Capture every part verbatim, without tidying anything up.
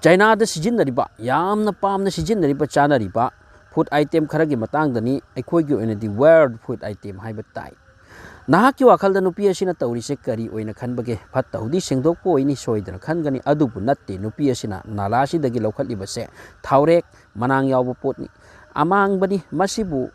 ꯆꯥꯏꯅꯥꯗ ꯁꯤꯖꯤꯟꯅꯔꯤꯕ, ꯌꯥꯝꯅ ꯄꯥꯝꯅ ꯁꯤꯖꯤꯟꯅꯔꯤꯕ, ꯆꯥꯅꯔꯤꯕ food item ꯈꯔꯒꯤ ꯃꯇꯥꯡꯗꯅꯤ ꯑꯩꯈꯣꯏꯒꯤ ꯑꯣꯏꯅꯗꯤ weird food item ꯍꯥꯏꯕ ꯇꯥꯏ꯫ ꯅꯍꯥꯛꯀꯤ ꯋꯥꯈꯜꯗ ꯅꯨꯄꯤ ꯑꯁꯤꯅ ꯇꯧꯔꯤꯁꯦ ꯀꯔꯤ ꯑꯣꯏꯅ ꯈꯟꯕꯒꯦ? ꯐꯠꯇ ꯍꯥꯎꯗꯤ ꯁꯦꯡꯗꯣꯛꯄ ꯑꯣꯏꯅꯤ ꯁꯣꯏꯗꯅ ꯈꯟꯒꯅꯤ, ꯑꯗꯨꯕꯨ ꯅꯠꯇꯦ꯫ ꯅꯨꯄꯤ ꯑꯁꯤꯅ ꯅꯥꯂꯥꯁꯤꯗꯒꯤ ꯂꯧꯈꯠꯂꯤꯕꯁꯦ ꯊꯥꯎꯔꯦꯛ, ꯃꯅꯥꯡ ꯌꯥꯎꯕ ꯄꯣꯠꯅꯤ, ꯑꯃꯥꯡꯕꯅꯤ꯫ ꯃꯁꯤꯕꯨ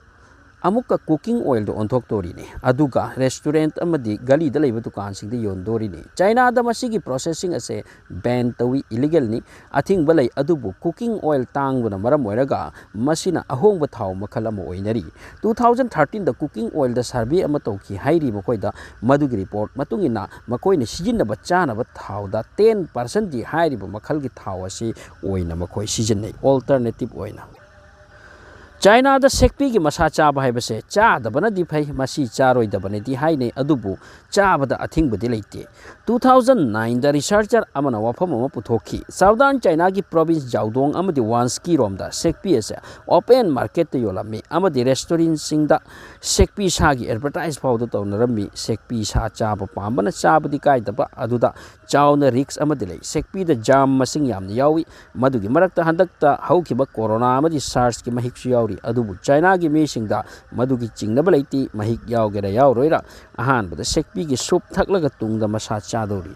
ꯑꯃꯨꯛꯀ cooking oilꯗ ꯑꯣꯟꯊꯣꯛꯇꯣꯔꯤꯅꯤ, ꯑꯗꯨꯒ restaurant ꯑꯃꯗꯤ ꯒꯂꯤꯗ ꯂꯩꯕ ꯗꯨꯀꯥꯟꯁꯤꯡꯗ ꯌꯣꯟꯗꯣꯔꯤꯅꯤ꯫ ꯆꯥꯏꯅꯥꯗ ꯃꯁꯤꯒꯤ processing ꯑꯁꯦ ban ꯇꯧꯏ, illegalꯅꯤ, ꯑꯊꯤꯡꯕ ꯂꯩ꯫ ꯑꯗꯨꯕꯨ cooking oil ꯇꯥꯡꯕꯅ ꯃꯔꯝ ꯑꯣꯏꯔꯒ ꯃꯁꯤꯅ ꯑꯍꯣꯡꯕ ꯊꯥꯎ ꯃꯈꯜ ꯑꯃ ꯑꯣꯏꯅꯔꯤ꯫ Two thousand thirteenꯗ cooking oilꯗ survey ꯑꯃ ꯇꯧꯈꯤ ꯍꯥꯏꯔꯤ꯫ ꯃꯈꯣꯏꯗ ꯃꯗꯨꯒꯤ report ꯃꯇꯨꯡ ꯏꯟꯅ ꯃꯈꯣꯏꯅ ꯁꯤꯖꯤꯟꯅꯕ ꯆꯥꯅꯕ ꯊꯥꯎꯗ ten percentꯗꯤ ꯍꯥꯏꯔꯤꯕ ꯃꯈꯜꯒꯤ ꯊꯥꯎ ꯑꯁꯤ ꯑꯣꯏꯅ ꯃꯈꯣꯏ ꯁꯤꯖꯤꯟꯅꯩ, alternative ꯑꯣꯏꯅ꯫ ꯆꯥꯏꯅꯥꯗ ꯁꯦꯛꯄꯤꯒꯤ ꯃꯁꯥ ꯆꯥꯕ ꯍꯥꯏꯕꯁꯦ ꯆꯥꯗꯕꯅꯗꯤ ꯐꯩ, ꯃꯁꯤ ꯆꯥꯔꯣꯏꯗꯕꯅꯗꯤ ꯍꯥꯏꯅꯩ, ꯑꯗꯨꯕꯨ ꯆꯥꯕꯗ ꯑꯊꯤꯡꯕꯗꯤ ꯂꯩꯇꯦ꯫ Two thousand nineꯗ researcher ꯑꯃꯅ ꯋꯥꯐꯝ ꯑꯃ ꯄꯨꯊꯣꯛꯈꯤ꯫ Southern Chinaꯒꯤ province ꯖꯥꯎꯗꯣꯡ ꯑꯃꯗꯤ ꯋꯥꯟꯁꯀꯤ ꯔꯣꯝꯗ ꯁꯦꯛꯄꯤ ꯑꯁꯦ open marketꯇ ꯌꯣꯜꯂꯝꯃꯤ ꯑꯃꯗꯤ restaurantꯁꯤꯡꯗ ꯁꯦꯛꯄꯤ ꯁꯥꯒꯤ advertise ꯐꯥꯎꯗ ꯇꯧꯅꯔꯝꯃꯤ꯫ ꯁꯦꯛꯄꯤ ꯁꯥ ꯆꯥꯕ ꯄꯥꯝꯕꯅ ꯆꯥꯕꯗꯤ ꯀꯥꯏꯗꯕ, ꯑꯗꯨꯗ ꯆꯥꯎꯅ risk ꯑꯃꯗꯤ ꯂꯩ꯫ ꯁꯦꯛꯄꯤꯗ germ ꯃꯁꯤꯡ ꯌꯥꯝꯅ ꯌꯥꯎꯏ꯫ ꯃꯗꯨꯒꯤ ꯃꯔꯛꯇ ꯍꯟꯗꯛꯇ ꯍꯧꯈꯤꯕ corona ꯑꯃꯗꯤ SARSꯀꯤ ꯃꯍꯤꯛꯁꯨ ꯌꯥꯎꯔꯤ꯫ ꯑꯗꯨꯕꯨ ꯆꯥꯏꯅꯥꯒꯤ ꯃꯤꯁꯤꯡꯗ ꯃꯗꯨꯒꯤ ꯆꯤꯡꯅꯕ ꯂꯩꯇꯦ꯫ ꯃꯍꯤꯛ ꯌꯥꯎꯒꯦꯔꯥ ꯌꯥꯎꯔꯣꯏꯔꯥ, ꯑꯍꯥꯟꯕꯗ ꯁꯦꯛꯄꯤꯒꯤ soup ꯊꯛꯂꯒ ꯇꯨꯡꯗ ꯃꯁꯥ ꯆꯥꯗꯧꯔꯤ꯫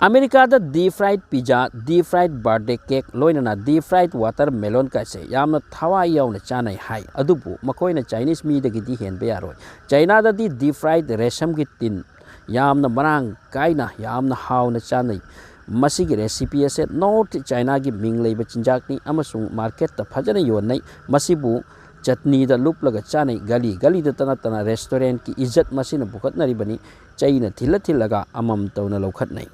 ꯑꯃꯦꯔꯤꯀꯥꯗ deep fried pizza, deep fried birthday cake, ꯂꯣꯏꯅꯅ deep fried watermelon ꯀꯥꯏꯁꯦ ꯌꯥꯝꯅ ꯊꯋꯥꯏ ꯌꯥꯎꯅ ꯆꯥꯅꯩ ꯍꯥꯏ꯫ ꯑꯗꯨꯕꯨ ꯃꯈꯣꯏꯅ Chinese ꯃꯤꯗꯒꯤꯗꯤ ꯍꯦꯟꯕ ꯌꯥꯔꯣꯏ꯫ ꯆꯥꯏꯅꯥꯗꯗꯤ deep fried ꯔꯦꯁꯝꯒꯤ ꯇꯤꯟ ꯌꯥꯝꯅ ꯃꯔꯥꯡ ꯀꯥꯏꯅ, ꯌꯥꯝꯅ ꯍꯥꯎꯅ ꯆꯥꯅꯩ꯫ ꯃꯁꯤꯒꯤ recipe ꯑꯁꯦ North Chinaꯒꯤ ꯃꯤꯡ ꯂꯩꯕ ꯆꯤꯟꯖꯥꯛꯅꯤ ꯑꯃꯁꯨꯡ marketꯇ ꯐꯖꯅ ꯌꯣꯟꯅꯩ꯫ ꯃꯁꯤꯕꯨ ꯆꯠꯅꯤꯗ ꯂꯨꯞꯂꯒ ꯆꯥꯅꯩ꯫ ꯒꯂꯤ ꯒꯂꯤꯗꯇ ꯅꯠꯇꯅ restaurantꯀꯤ ꯏꯖꯠ ꯃꯁꯤꯅ ꯄꯨꯈꯠꯅꯔꯤꯕꯅꯤ꯫ ꯆꯩꯅ ꯊꯤꯜꯂ ꯊꯤꯜꯂꯒ ꯑꯃꯝ ꯇꯧꯅ ꯂꯧꯈꯠꯅꯩ꯫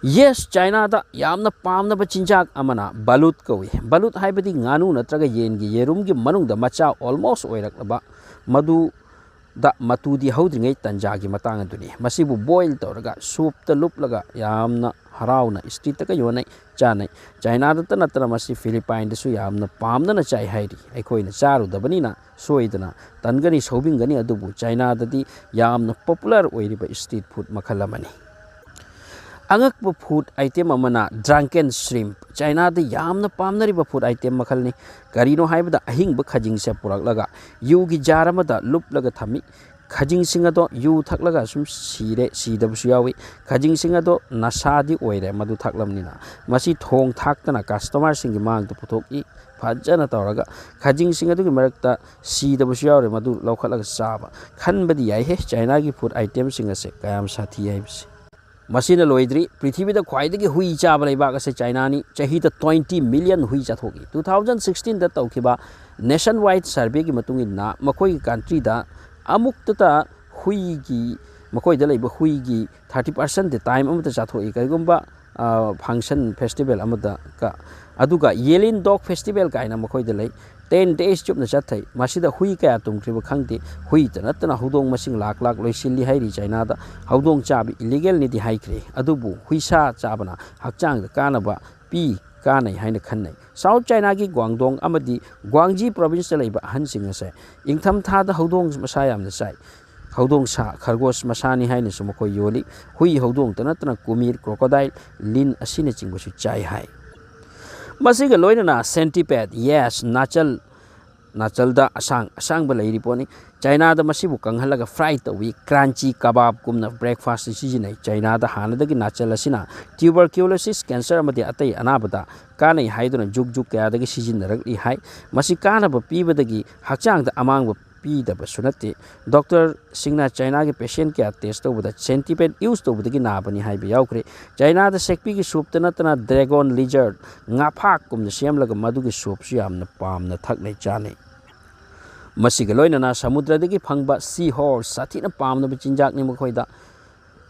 Yes, ꯆꯥꯏꯅꯥꯗ ꯌꯥꯝꯅ ꯄꯥꯝꯅꯕ ꯆꯤꯟꯖꯥꯛ ꯑꯃꯅ ꯕꯂꯨꯠ ꯀꯧꯏ꯫ ꯕꯂꯨꯠ ꯍꯥꯏꯕꯗꯤ ꯉꯥꯅꯨ ꯅꯠꯇ꯭ꯔꯒ ꯌꯦꯟꯒꯤ ꯌꯦꯔꯨꯝꯒꯤ ꯃꯅꯨꯡꯗ ꯃꯆꯥ almost ꯑꯣꯏꯔꯛꯂꯕ, ꯃꯗꯨꯗ ꯃꯇꯨꯗꯤ ꯍꯧꯗ꯭ꯔꯤꯉꯩ ꯇꯟꯖꯥꯒꯤ ꯃꯇꯥꯡ ꯑꯗꯨꯅꯤ꯫ ꯃꯁꯤꯕꯨ boil ꯇꯧꯔꯒ soupꯇ ꯂꯨꯞꯂꯒ ꯌꯥꯝꯅ ꯍꯔꯥꯎꯅ streetꯇꯒ ꯌꯣꯟꯅꯩ, ꯆꯥꯅꯩ꯫ ꯆꯥꯏꯅꯥꯗꯇ ꯅꯠꯇꯅ ꯃꯁꯤ Philippineꯗꯁꯨ ꯌꯥꯝꯅ ꯄꯥꯝꯅꯅ ꯆꯥꯏ ꯍꯥꯏꯔꯤ꯫ ꯑꯩꯈꯣꯏꯅ ꯆꯥꯔꯨꯗꯕꯅꯤꯅ ꯁꯣꯏꯗꯅ ꯇꯟꯒꯅꯤ, ꯁꯧꯕꯤꯟꯒꯅꯤ, ꯑꯗꯨꯕꯨ ꯆꯥꯏꯅꯥꯗꯗꯤ ꯌꯥꯝꯅ popular ꯑꯣꯏꯔꯤꯕ street food ꯃꯈꯜ ꯑꯃꯅꯤ꯫ ꯑꯉꯛꯄ food item ꯑꯃꯅ drunken shrimp꯫ ꯆꯥꯏꯅꯥꯗ ꯌꯥꯝꯅ ꯄꯥꯝꯅꯔꯤꯕ food item ꯃꯈꯜꯅꯤ꯫ ꯀꯔꯤꯅꯣ ꯍꯥꯏꯕꯗ, ꯑꯍꯤꯡꯕ ꯈꯖꯤꯡꯁꯦ ꯄꯨꯔꯛꯂꯒ ꯌꯨꯒꯤ jar ꯑꯃꯗ ꯂꯨꯞꯂꯒ ꯊꯝꯃꯤ꯫ ꯈꯖꯤꯡꯁꯤꯡ ꯑꯗꯣ ꯌꯨ ꯊꯛꯂꯒ ꯁꯨꯝ ꯁꯤꯔꯦ, ꯁꯤꯗꯕꯁꯨ ꯌꯥꯎꯏ꯫ ꯈꯖꯤꯡꯁꯤꯡ ꯑꯗꯣ ꯅꯁꯥꯗꯤ ꯑꯣꯏꯔꯦ ꯃꯗꯨ ꯊꯛꯂꯕꯅꯤꯅ꯫ ꯃꯁꯤ ꯊꯣꯡ ꯊꯥꯛꯇꯅ customerꯁꯤꯡꯒꯤ ꯃꯥꯡꯗ ꯄꯨꯊꯣꯛꯏ꯫ ꯐꯖꯅ ꯇꯧꯔꯒ ꯈꯖꯤꯡꯁꯤꯡ ꯑꯗꯨꯒꯤ ꯃꯔꯛꯇ ꯁꯤꯗꯕꯁꯨ ꯌꯥꯎꯔꯦ, ꯃꯗꯨ ꯂꯧꯈꯠꯂꯒ ꯆꯥꯕ꯫ ꯈꯟꯕꯗꯤ ꯌꯥꯏꯍꯦ, ꯆꯥꯏꯅꯥꯒꯤ food itemꯁꯤꯡ ꯑꯁꯦ ꯀꯌꯥꯝ ꯁꯥꯊꯤ ꯍꯥꯏꯕꯁꯤ꯫ ꯃꯁꯤꯅ ꯂꯣꯏꯗ꯭ꯔꯤ, ꯄ꯭ꯔꯤꯊꯤꯕꯤꯗ ꯈ꯭ꯋꯥꯏꯗꯒꯤ ꯍꯨꯏ ꯆꯥꯕ ꯂꯩꯕꯥꯛ ꯑꯁꯦ ꯆꯥꯏꯅꯥꯅꯤ꯫ ꯆꯍꯤꯗ twenty million ꯍꯨꯏ ꯆꯥꯊꯣꯛꯏ꯫ Two thousand sixteen ꯗ ꯇꯧꯈꯤꯕ nationwide surveyꯒꯤ ꯃꯇꯨꯡ ꯏꯟꯅ, ꯃꯈꯣꯏꯒꯤ countryꯗ ꯑꯃꯨꯛꯇꯇ ꯍꯨꯏꯒꯤ, ꯃꯈꯣꯏꯗ ꯂꯩꯕ ꯍꯨꯏꯒꯤ thirty percent time ꯑꯃꯠꯇ ꯆꯥꯊꯣꯛꯏ꯫ ꯀꯔꯤꯒꯨꯝꯕ, ꯑ, function festival ꯑꯃꯗ ꯀ-, ꯑꯗꯨꯒ Yelin Dog Festival ꯀꯥꯏꯅ ꯃꯈꯣꯏꯗ ꯂꯩ꯫ Ten days ꯆꯨꯞꯅ ꯆꯠꯊꯩ꯫ ꯃꯁꯤꯗ ꯍꯨꯏ ꯀꯌꯥ ꯇꯨꯝꯈ꯭ꯔꯤꯕ ꯈꯪꯗꯦ꯫ ꯍꯨꯏꯇ ꯅꯠꯇꯅ ꯍꯧꯗꯣꯡ ꯃꯁꯤꯡ ꯂꯥꯛ ꯂꯥꯛ ꯂꯣꯏꯁꯤꯜꯂꯤ ꯍꯥꯏꯔꯤ ꯆꯥꯏꯅꯥꯗ꯫ ꯍꯧꯗꯣꯡ ꯆꯥꯕ illegalꯅꯤꯗꯤ ꯍꯥꯏꯈ꯭ꯔꯦ, ꯑꯗꯨꯕꯨ ꯍꯨꯏꯁꯥ ꯆꯥꯕꯅ ꯍꯛꯆꯥꯡꯗ ꯀꯥꯟꯅꯕ ꯄꯤ, ꯀꯥꯟꯅꯩ ꯍꯥꯏꯅ ꯈꯟꯅꯩ꯫ South Chinaꯒꯤ Guangdong ꯑꯃꯗꯤ Guangxi provinceꯇ ꯂꯩꯕ ꯑꯍꯟꯁꯤꯡ ꯑꯁꯦ ꯏꯪꯊꯝꯊꯥꯗ ꯍꯧꯗꯣꯡ ꯃꯁꯥ ꯌꯥꯝꯅ ꯆꯥꯏ꯫ ꯍꯧꯗꯣꯡ ꯁꯥ, ꯈꯔꯒꯣꯁ ꯃꯁꯥꯅꯤ ꯍꯥꯏꯅꯁꯨ ꯃꯈꯣꯏ ꯌꯣꯜꯂꯤ꯫ ꯍꯨꯏ ꯍꯧꯗꯣꯡꯇ ꯅꯠꯇꯅ ꯀꯨꯃꯤꯔ, crocodile, ꯂꯤꯟ ꯑꯁꯤꯅꯆꯤꯡꯕꯁꯨ ꯆꯥꯏ ꯍꯥꯏ꯫ ꯃꯁꯤꯒ ꯂꯣꯏꯅꯅ centipede, yes, ꯅꯥꯆꯜ, ꯅꯥꯆꯜꯗ ꯑꯁꯥꯡ ꯑꯁꯥꯡꯕ ꯂꯩꯔꯤ ꯄꯣꯠꯅꯤ꯫ ꯆꯥꯏꯅꯥꯗ ꯃꯁꯤꯕꯨ ꯀꯪꯍꯜꯂꯒ fry ꯇꯧꯏ꯫ Crunchy ꯀꯕꯥꯕꯒꯨꯝꯅ breakfastꯇ ꯁꯤꯖꯤꯟꯅꯩ꯫ ꯆꯥꯏꯅꯥꯗ ꯍꯥꯟꯅꯗꯒꯤ ꯅꯥꯆꯜ ꯑꯁꯤꯅ tuberculosis, cancer ꯑꯃꯗꯤ ꯑꯇꯩ ꯑꯅꯥꯕꯗ ꯀꯥꯟꯅꯩ ꯍꯥꯏꯗꯨꯅ ꯖꯨꯛ ꯖꯨꯛ ꯀꯌꯥꯗꯒꯤ ꯁꯤꯖꯤꯟꯅꯔꯛꯂꯤ ꯍꯥꯏ꯫ ꯃꯁꯤ ꯀꯥꯟꯅꯕ ꯄꯤꯕꯗꯒꯤ ꯍꯛꯆꯥꯡꯗ ꯑꯃꯥꯡꯕ ꯄꯤꯗꯕꯁꯨ ꯅꯠꯇꯦ꯫ Doctorꯁꯤꯡꯅ ꯆꯥꯏꯅꯥꯒꯤ patient ꯀꯌꯥ test ꯇꯧꯕꯗ centipede use ꯇꯧꯕꯗꯒꯤ ꯅꯥꯕꯅꯤ ꯍꯥꯏꯕ ꯌꯥꯎꯈ꯭ꯔꯦ꯫ ꯆꯥꯏꯅꯥꯗ ꯁꯦꯛꯄꯤꯒꯤ soupꯇ ꯅꯠꯇꯅ dragon lizard, ꯉꯥꯐꯥꯛꯀꯨꯝꯅ ꯁꯦꯝꯂꯒ ꯃꯗꯨꯒꯤ soupꯁꯨ ꯌꯥꯝꯅ ꯄꯥꯝꯅ ꯊꯛꯅꯩ ꯆꯥꯅꯩ꯫ ꯃꯁꯤꯒ ꯂꯣꯏꯅꯅ ꯁꯃꯨꯗ꯭ꯔꯗꯒꯤ ꯐꯪꯕ seahorse ꯁꯥꯊꯤꯅ ꯄꯥꯝꯅꯕ ꯆꯤꯟꯖꯥꯛꯅꯤ ꯃꯈꯣꯏꯗ꯫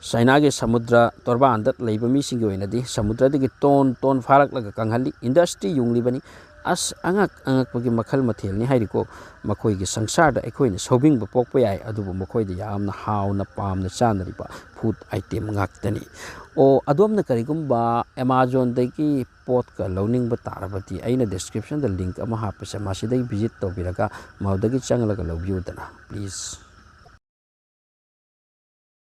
ꯆꯥꯏꯅꯥꯒꯤ ꯁꯃꯨꯗ꯭ꯔ ꯇꯣꯔꯕꯥꯟꯗ ꯂꯩꯕ ꯃꯤꯁꯤꯡꯒꯤ ꯑꯣꯏꯅꯗꯤ ꯁꯃꯨꯗ꯭ꯔꯗꯒꯤ ꯇꯣꯟ ꯇꯣꯟ ꯐꯥꯔꯛꯂꯒ ꯀꯪꯍꯜꯂꯤ꯫ Industry ꯌꯨꯡꯂꯤꯕꯅꯤ꯫ ꯑꯁ, ꯑꯉꯛ ꯑꯉꯛꯄꯒꯤ ꯃꯈꯜ ꯃꯊꯦꯜꯅꯤ ꯍꯥꯏꯔꯤꯀꯣ꯫ ꯃꯈꯣꯏꯒꯤ ꯁꯪꯁꯥꯔꯗ ꯑꯩꯈꯣꯏꯅ ꯁꯧꯕꯤꯡꯕ ꯄꯣꯛꯄ ꯌꯥꯏ, ꯑꯗꯨꯕꯨ ꯃꯈꯣꯏꯗ ꯌꯥꯝꯅ ꯍꯥꯎꯅ ꯄꯥꯝꯅ ꯆꯥꯅꯔꯤꯕ food item ꯉꯥꯛꯇꯅꯤ꯫ ꯑꯣ, ꯑꯗꯣꯝꯅ ꯀꯔꯤꯒꯨꯝꯕ Amazonꯗꯒꯤ ꯄꯣꯠꯀ ꯂꯧꯅꯤꯡꯕ ꯇꯥꯔꯕꯗꯤ ꯑꯩꯅ descriptionꯗ link ꯑꯃ ꯍꯥꯞꯄꯁꯦ, ꯃꯁꯤꯗꯒꯤ visit ꯇꯧꯕꯤꯔꯒ ꯃꯗꯨꯗꯒꯤ ꯆꯪꯂꯒ ꯂꯧꯕꯤꯌꯨꯗꯅ, please꯫